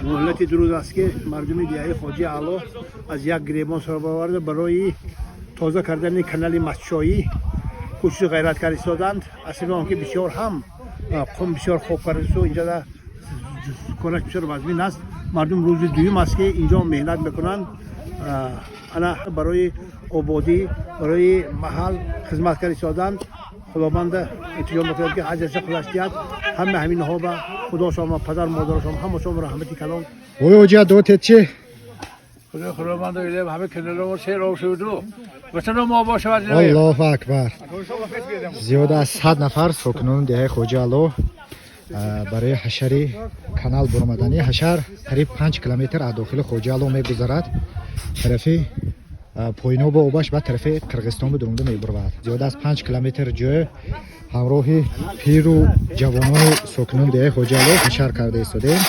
Муҳлати 2 рӯз аст, ки мардуми деҳаи Хоҷи Аъло аз як гиребон сар бароварда, барои тоза кардани канали Мастчоӣ кӯшишу ғайрат карда истоданд. Асли он ки бисёр ҳам қум бисёр хоб кардасту инҷа кораш бисёр вазмин аст. Мардум рӯзи дуюм аст, ки инҷо меҳнат мекунанд, ана барои ободӣ, барои маҳал хизмат карда истоданд. Худованда илтиҷо мекунад, ки аҷрша худаш диҳад ҳама ҳаминҳо ба худошон, падар модарашон, ҳамашон раҳмати калон. Ой, оҷа дотет чи? Худо худованд илм ҳама каналҳо сер об шуду ватано мо бошад. Аллоҳу акбар! Зиёда аз 100 нафар сокинони деҳаи Хоҷи Аъло барои ҳашари канал буромаданӣ. Ҳашар қариб 5 километр аз дохили Хоҷи Аъло мегузарад, тарафи поиноба обаш ба тарафи Қирғизистон бидурумда мебурвад. Зиёда аз 5 километр ҷой ҳамроҳи пиру ҷавонони сокинони деҳаи Хоҷи Аъло ҳашар карда истодем.